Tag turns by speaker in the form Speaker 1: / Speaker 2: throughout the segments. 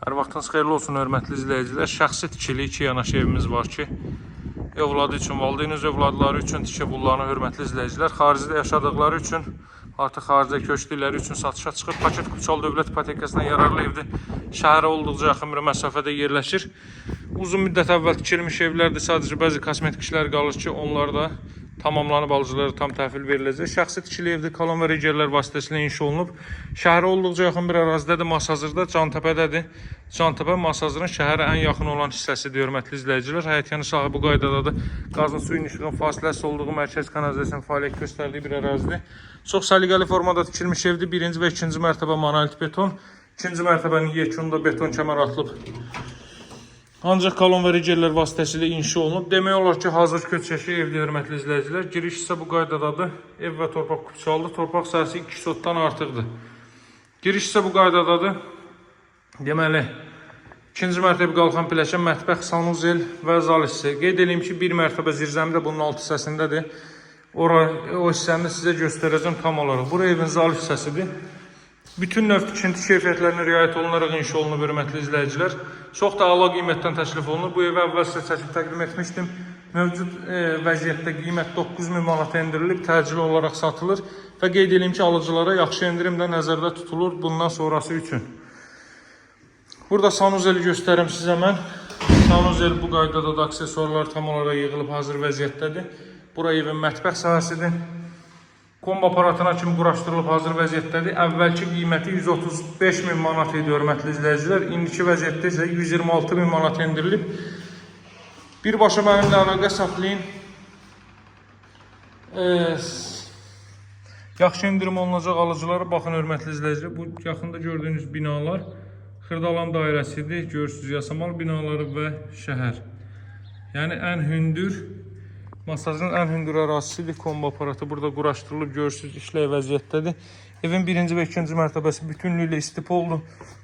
Speaker 1: Hər vaxtınız xeyirli olsun hörmətli izləyicilər. Şəxsi tikili iki yanaşı evimiz var ki, övladı üçün, valideyn öz övladları üçün tikib bunlarını hörmətli izləyicilər. Xaricdə yaşadıkları üçün, artıq xaricə köçdükləri üçün satışa çıxıb. Paket Kupçalı dövlət ipotekasına yararlı evdir. Şəhərə olduqca yaxın bir məsafədə yerləşir. Uzun müddət əvvəl tikilmiş evlərdir. Sadəcə bəzi kosmetik işlər qalır ki, onlar da tamamlanıb alıcılara tam təhvil veriləcək. Şəxsi tikili evdir, kolon və rigerlər vasitəsilə inşa olunub. Şəhərə olduqca yaxın bir ərazidədir, Masazırda, Cantəpədədir. Cantəpə Masazırın şəhərə ən yaxın olan hissəsidir, hörmətli izləyicilər. Həyətyanı sahə bu qaydadadır. Qazın, suyun, işığın fasiləsiz olduğu mərkəz kanalizasiyasının fəaliyyət göstərdiyi bir ərazidir. Çox səliqəli formada tikilmiş evdir. Birinci və ikinci mərtəbə monolit beton. İkinci mərtəbənin yekununda beton kəmər atılıb. Ancaq kolon və rigerlər vasitəsilə inşa olunub. Demək olar ki, hazır köçəşi evdir, hörmətli izləyicilər. Giriş isə bu qaydadadır. Ev və torpaq kupçalıdır. Torpaq sahəsi 2 sotdan artıqdır. Giriş isə bu qaydadadır. Deməli, ikinci mərtəbə qalxan pilləkən, mətbəx, sanuzel və zal hissəsi. Qeyd eləyim ki, bir mərtəbə zirzəmi də bunun alt hissəsindədir. Ora, o hissəni də sizə göstərəcəm tam olaraq. Bura evin zal hissəsidir. Bütün növ tikinti keyfiyyətlərinə riayət olunaraq inşa olunub, hörmətli izləyicilər. Çox da əla qiymətdən təklif olunur. Bu evə əvvəl sizə çəkib təqdim etmişdim. Mövcud vəziyyətdə qiymət 9000 manata endirilib, təcili olaraq satılır və qeyd eləyim ki, alıcılara yaxşı endirim də nəzərdə tutulur bundan sonrası üçün. Burada sanuzeli göstərim sizə mən. Sanuzel bu qaydada da aksesuarlar tam olaraq yığılıb hazır vəziyyətdədir. Bura evin mətbəx sahəsidir. Kombo aparatına kimi quraşdırılıb hazır vəziyyətdədir. Əvvəlki qiyməti 135 min manat idi, hörmətli izləyicilər. İndiki vəziyyətdə isə 126 min manat endirilib. Birbaşa mənimlə əlaqə saxlayın. Yaxşı endirim olunacaq alıcılara. Baxın, hörmətli izləyicilər, bu yaxında gördüyünüz binalar Xırdalan dairəsidir. Görürsünüz, Yasamal binaları və şəhər. Yəni ən hündür Masajın ən hündür ərazisidir. Kombo aparatı burada quraşdırılıb, görürsünüz, işlək vəziyyətdədir. Evin birinci və ikinci mərtəbəsi bütünlüklə istif oldu.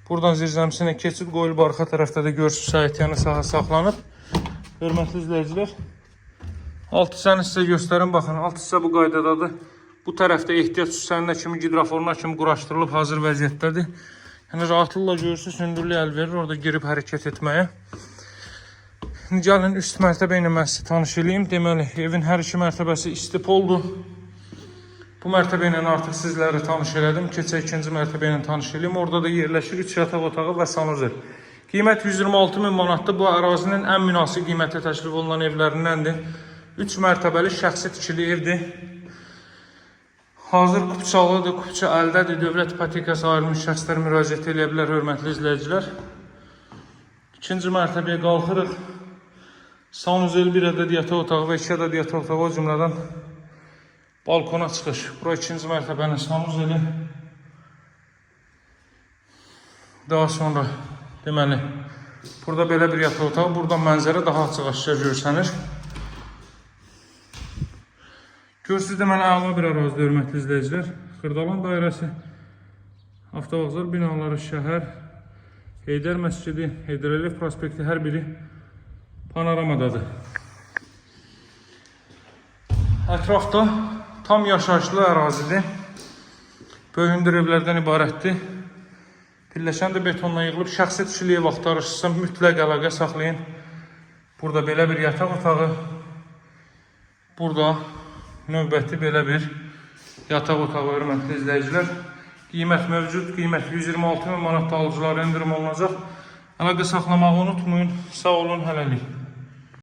Speaker 1: Buradan zirzəmisinə keçid qoyulub, arxa tərəfdə də görürsünüz, həyətyanı sahə saxlanıb. Hörmətli izləyicilər, alt hissəni sizə göstərim. Baxın, alt hissə bu qaydadadır. Bu tərəfdə ehtiyat hissəsinə kimi, gidroforuna kimi quraşdırılıb hazır vəziyyətdədir. Yəni rahatlıqla görürsünüz, hündürlük əl verir orada girib hərəkət etməyə. İndi gəlin üst mərtəbə ilə mən sizi tanış eləyim. Deməli, evin hər iki mərtəbəsi istif oldu. Bu mərtəbə ilə artıq sizləri tanış elədim. Keçək ikinci mərtəbə ilə tanış eləyim. Orada da yerləşir 3 yataq otağı və sanuzel. Qiymət 126 min manatdır. Bu ərazinin ən münasib qiymətə təklif olunan evlərindəndir. 3 mərtəbəli şəxsi tikili evdir. Hazır kupçalıdır, kupça əldədir. Dövlət ipotekası ayrılmış şəxslər müraciət eləyə bilər, hörmətli izləyicilər. İkinci mərtəbəyə qalxırıq. Sanuzel, bir ədəd yataq otağı və iki ədəd yataq otağı, o cümlədən balkona çıxış. Bura ikinci mərtəbənin sanuzeli. Daha sonra deməli, burada belə bir yataq otağı, buradan mənzərə daha açıq-aşkar görsənir. Görürsünüz, deməli, əla bir ərazidə, hörmətli izləyicilər. Xırdalan dairəsi, avtovağzal binaları, şəhər, Heydər Məscidi, Heydər Əliyev prospekti hər biri panoramadadır. Ətrafda tam yaşayışlı ərazidir. Böyük hündür evlərdən ibarətdir. Pilləkən də betonla yığılıb. Şəxsi tikili ev axtarırsınızsa mütləq əlaqə saxlayın. Burada belə bir yataq otağı. Burada növbəti belə bir yataq otağı, hörmətli izləyicilər. Qiymət mövcud. Qiymət 126 min manat, alıcılara endirim olunacaq. Əlaqə saxlamağı unutmayın. Sağ olun, hələlik.